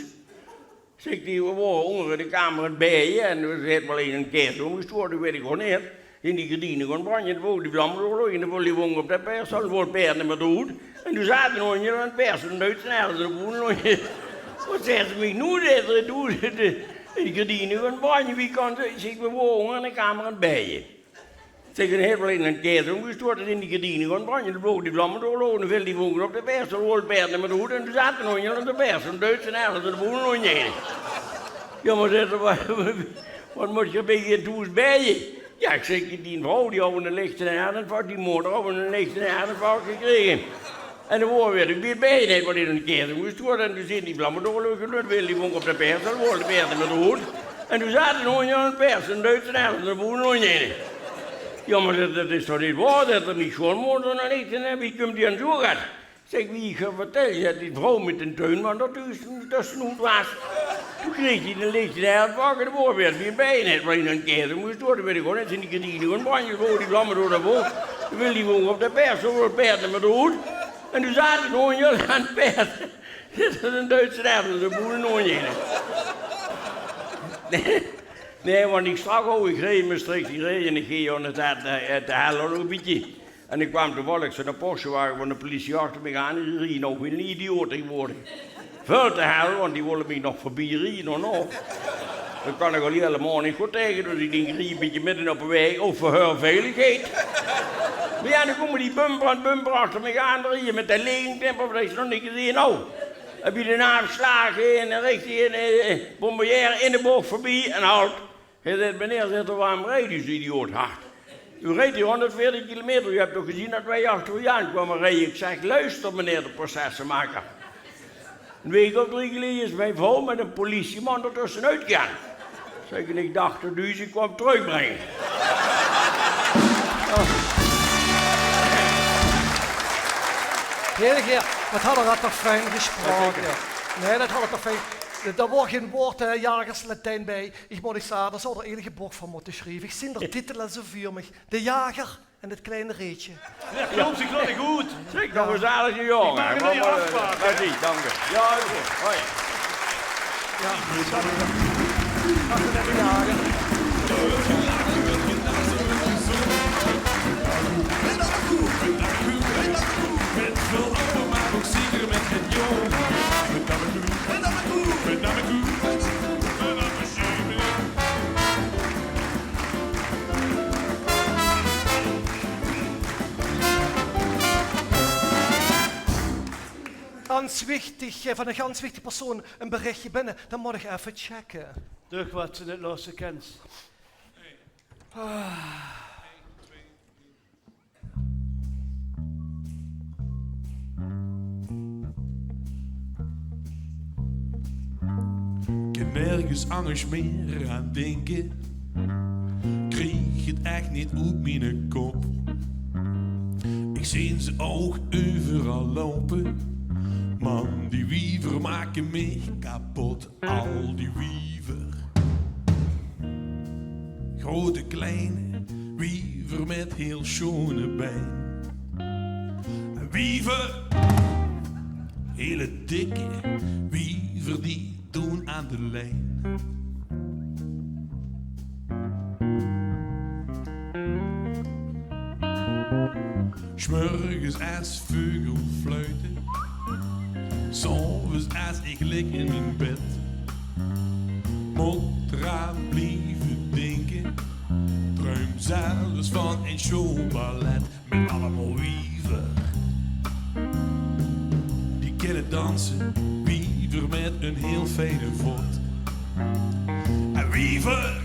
Zèk ich: die wore ónger in de kamer aan 't beie en d'r is waal eine kaes ómgestoeate, weit ich ouch neet. Zeen die gerdiene gaon brandje, doe vloog die vlam door 't lóch en doe veel die vonke op de peersstal, doe wól 't paerd neet mieë d'roet. En doe zaot d'n hóndj al aan 't paerd, zoe'n Duitse herder, zoe'n boerenhóndj eine. Waat zaes se mich noe? Zaet 'r: doe, de, de gerdiene gaon brandje, wie kans doe? Zèk ich: v'r wore ónger in de kamer aan 't beie. Zèk ich: d'r is waal eine kaes ómgestoeate, zeen die gerdiene gaon brandje, doe vloog die vlamme door 't lóch en doe veel die vonke op de peersstal, doe wól 't paerd neet mieë d'roet en doe zaot d'n hóndj al aan 't paerd, zoe'n Duitse herder, zoe'n boerenhóndj eine. Jao, mer zaet 'r, waat, waat mót ich bie dich thoes beie? Jao, ich zèk, dien vrouw, die haw eine lichte herteninfarct, dien moder haw eine lichte herteninfarct gekrege. En doe wore v'r weer bie 't beie, waat is 'ne kaes ómgestoeate, en doe zeen die vlamme door 't lóch, doe veel die vonke op de peersstal, doe wól 't paerd neet mieë d'roet. En doe zaot d'n hóndj al aan 't paerd, zoe'n Duitse herder, zoe'n boerenhóndj eine. Jao, mer det, det is toch neet waor? Det haet d'r, mien sjoonmoder, nog neet gezeen. Wie kump die aan zoe get? Zèk ich: wie ich dich vertèl, zaet dien vrouw, mit d'n tuinman, det d'r tösjenoet waas. Doe kreeg die eine lichte herteninfarct, doe wore v'r weer bie 't beie, waat is 'ne kaes ómgestoeate, weit ich ouch neet, zeen die gerdiene gaon brandje, doe vloge die vlamme door de boom, doe veel die vonke op de peersstal, doe wól 't paerd neet mieë d'roet. En doe zaot d'n hóndj al aan 't paerd. Dit is 'ne Duitse herder, zoe'n boerenhóndj eine. Nae, nae, want ich zag ouch, ich reej in Mestreech, ich reej en ich ging aan 't, eh, te hel nog ein bietje. En ich kwaam toevallig zoe'n Porsche-wage van de pliesie achter mich aan en die reej nog wie 'ne idioot. Ich woort väöl te hel, want die wólle mich nog veurbie rieje, nog, nog. Det kan ich al hielemaol neet good taege, dus ich dink, ich reej ein bietje midde op de waeg, ouch veur häör veiligheid. Mer jao, dan kómme die bumper aan bumper achter mich aan rieje mit de leegtemper, det is nog neet gezeen. Noe, bie d'n aafslaag in richting, eh, Bonbonnière, in de boch veurbie en halt. Hae zaet: meneer, zaet 'r, waorom rijt u zo idioot hard? U rijdt hier honderdveertig kilometer, u hebt toch gezien dat wij achter u aankwamen rijden? Ik zeg: luister, meneer de processenmaker. Een week of drie geleden is mijn vrouw met een politieman er tussenuit gegaan. Zeg, en ik dacht dat u ze kwam terugbrengen. Oh. Heer, heer, wat hadde v'r dat toch fijn gesproke. Nae, dat hadde v'r toch fijn. Dao waor gein waord, eh, Jagers Latijn bij. Ich mót uch zage, dao zou d'r eigelik e book van mótte sjrieve. Ich zeen d'r titel al zo veur mich. De Jager en 't Kleine Reetje. Jao, klop, ze klonke good. Zeg, nog ein zalige jóng. Ich maak 'm neet aafpakke. Merci, dank u. Jao, oké. Hoi. Jao, sorry. Wacht effe, Jager. Mit väöl open, mer ouch zeker mit 't jong. Mit name koe. Mit name koe. Gans wichtig, eh, van ein gans wichtig persoon ein berichje binne, dan mót ich effe checke. Duch wat ze neet losse kins. Ah. Kin nergens angers mier aan dinke. Krieg 't ech neet oet miene kop. Ich zeen ze ouch euveral loupe. Man, die wiever make mich kapot. Al die wiever. Grote, kleine, wiever mit hiel sjoone bein. Wiever. Hiele dikke wiever die doon aan de lijn. 's Mörges es veugel fluite, 's aoves es ich lik in mien bed, mót draan blieve dinke, druim zelfs van ein sjoon ballet mit allemaol wiever. Die kinne danse, wiever mit ein hiel fijne vot. En wiever!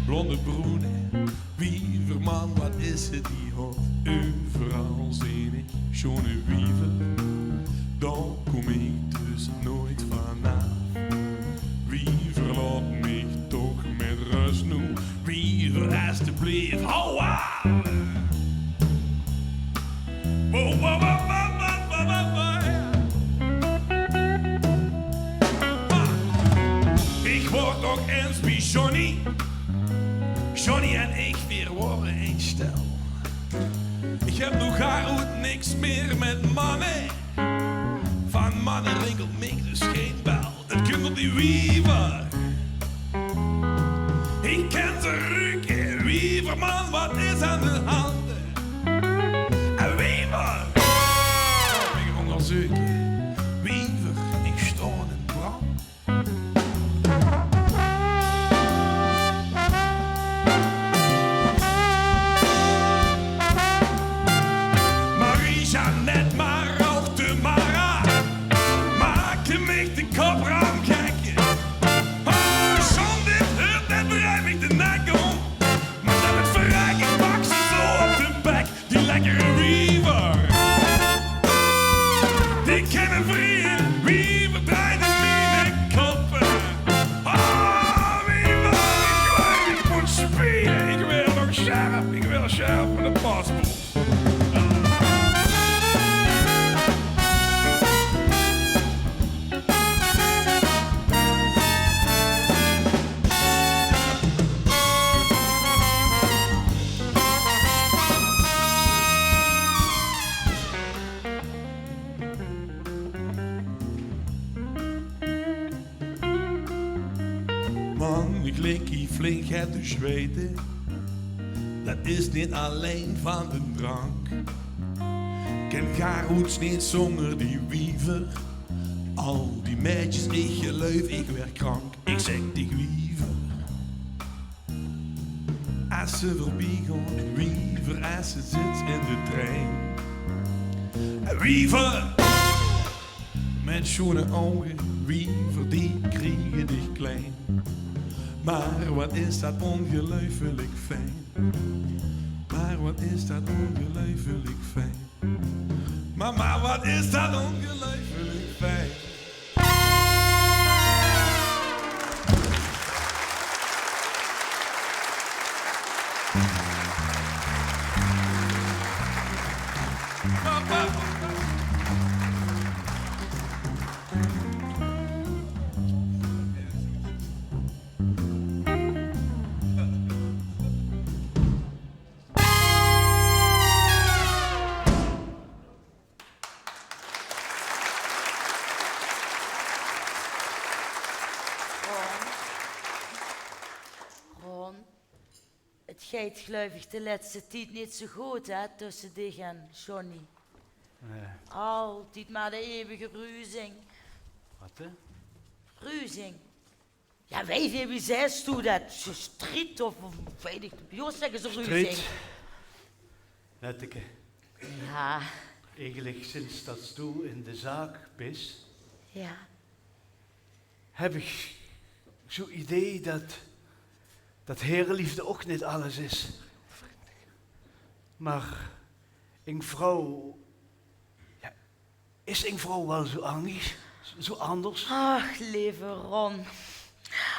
Blonde, broene wiever, man, wat is 't die hot. Euveral zeen ich sjoone wiever, dao kóm ich dus noeit vanaaf. Wiever, laot mich toch mit rös noe. Wiever, estebleef, hou aan! Wow, wow, wow. Ich waor toch ins bie Johnny. Johnny en ich, veer waore ein stel. Ich höb noe gaar oet niks mier mit manne. Van manne rinkelt mich dus gein bel. 't Kump door die wiever. Ich kin ze ruke. Wiever, man, wat is aan de hand? En wiever! Ich gaon óngerzeuke. Wiever, ich staon in brand. Marie-Jeannette, mer ouch de Mara, maakde mich de kop raam gek. Oh, John, dit heurt, det drijf mich de nek óm. Mer det het verrek, ich pak ze zo op de bek. Die lekkere wiever. Die kinne vrieje, wiever drejde miene kop. Ah, wiever, ich weit, ich mót spiere. Ich wil nog sjerp, ich wil sjerp mit de paspoort. Man, ich lik hie flink get te zjweite. Det is neet allein van de drank. Kin gaar oets neet zónger die wiever. Al die maedjes, ich geluif, ich waer krank. Ich zèk dich wiever. Es ze veurbie gaon, wiever, es ze zits in de trein. Wiever! Mit sjoene ouge, wiever, die kriege dich klein. Mer waat is det óngeluifelik fijn. Mer waat is det óngeluifelik fijn. Mama, waat is det óngeluifelik fijn. Geit, geluif ich, de lètste tied neet zoe good, hè, tösse dich en Johnny. Nae. Altied mer de eeuwige ruzing. Waat, hè? Ruzing. Jao, weit ich, wie zaes doe det? Striet of, of weit ich, bie ós zègke ze ruzing. Striet. Netteke. Jao. Eigelik, sinds det doe in de zaak bis, jao, höb ich zoe'n idee det, det hereliefde ouch neet alles is. Mer ing vrouw, jao, is ing vrouw waal zoe angers, zoe anders? Ach, leve Ron.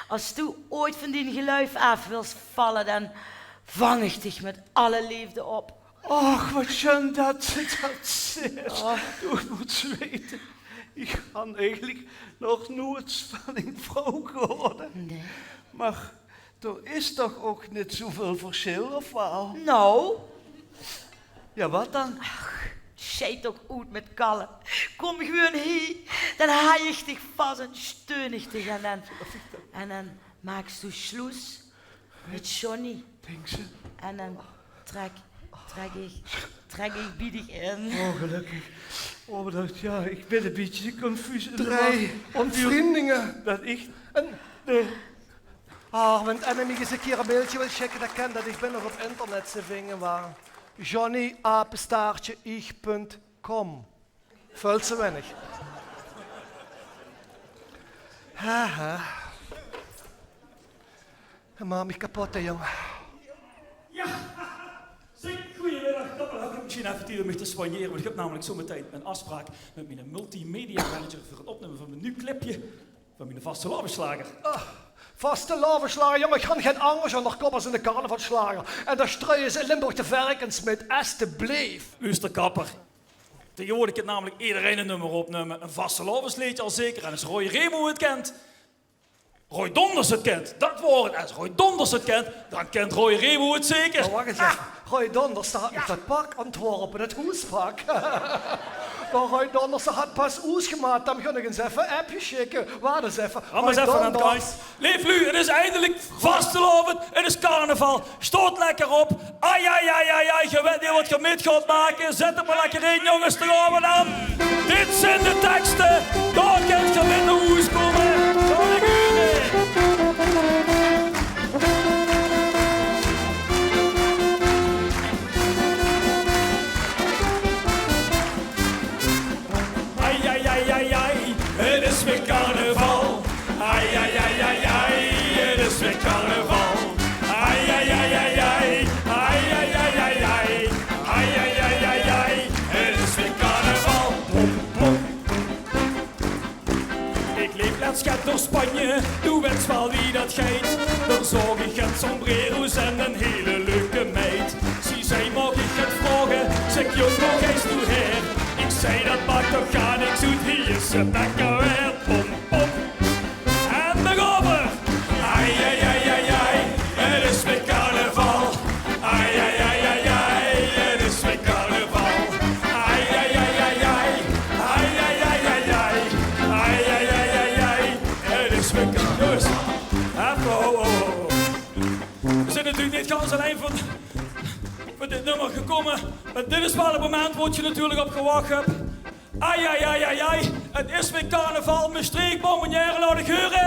Es doe ooit van dien geluif aaf wils valle, dan vang ich dich mit alle leefde op. Och, waat sjun det se det zaes. Oh. Doe mós weite, ich han eigelik nog noeits van ing vrouw gehaoje. Nae. Mer d'r is toch ouch neet zoeväöl versjil, of waal? Nou. Jao, waat dan? Ach, sjei toch oet mit kalle. Kóm gewoon hie, dan haaj ich dich vas en steun ich dich. En dan, en dan maaks doe sloes mit Johnny. Dinks se? En dan trèk, trèk ich, trèk ich bie dich in. Oh, gelökkig. Oh, mer det, jao, ich bön e bietje confuus in de war. Drei ontvrundinge. Det ich, en, eh, Ah, wen Anne mich ins ein kier ein mailtje wil sjikke, dan kin det. Ich bön nog op internet te vinge, mer Johnny apenstaartje ich punt com. Väöl te winnig. Haha. Maak mich kepot, hè, jóng. Jao, zeg, goeiemiddag. Dan höb ich mesjien effe tied óm mich te soignere, want ich höb namelik zoe metein ein aafspraok mit miene multimediamanager veur 't opnumme van mien nuuj clipje. Van miene vastelaovesslager. Ah, vastelaovesslager, jóng, ich han gein anger zónderkop es eine carnavalsslager. En dao sjtreuwe ze in Limburg de verkens mit, estebleef. Luuster, kapper. Taengewoordig kint namelik ederein ein nummer opnumme. Ein vastelaovesleedje al zeker. En es Roy Remo 't kint, Roy Donders 't kint, det waor 't. Es Roy Donders 't kint, dan kint Roy Remo 't zeker. Mer wach ins effe. Roy Donders, dae haet mich det pak óntworpe, 't hoespak. Mer Roy Donders haet pas oesgemaat, dan gaon ich ins effe ein appje sjikke. Wach ins effe. Laot mich ins effe aan de kant. Leef luuj, 't is eindelik vastelaovend, 't is carnaval. Sjtoot lekker op. Ai, ai, ai, ai, ai, geer weit neet waat geer mit gaot make. Zèt 't mer lekker in, jónges, dao gaon v'r dan. Dit zeen de tekste. Dao kint geer mit nao hoes kómme. Dao gaon v'r. Ai, ai, ai, ai, ai, 't is weer carnaval. Ai, ai, ai, ai, ai, 't is weer carnaval. Ai, ai, ai, ai, ai, ai, ai, ai, ai, ai, 't is weer carnaval. Pom, pom. Ich leep lèts get door Spanje, doe wèts waal wie det geit. Dao zoog ich get sombrero's en ein hiel leuke meid. Zie zag: "Maag ich get vraoge?" Zèk: "Jóng, wo geis doe haer?" Ich zag: "Det maak toch gaar niks oet, hie is ze lekker weer." Pom, pom. En dao gaon v'r. Ai, ai, ai, ai, ai, 't is weer carnaval. Ai, ai, ai, ai, ai, 't is weer carnaval. Ai, ai, ai, ai, ai, ai, ai, ai, ai, ai, ai, ai, ai, ai, ai, 't is weer carnaval. Jónges, effe, ho, ho, ho. V'r zeen natuurlik neet gans allein veur, veur dit nummer gekómme. Mer dit is waal 't moment wo geer natuurlik op gewach höb. Ai, ai, ai, ai, ai. 't Is weer carnaval, Mestreech, Bonbonnière, laot uch heure.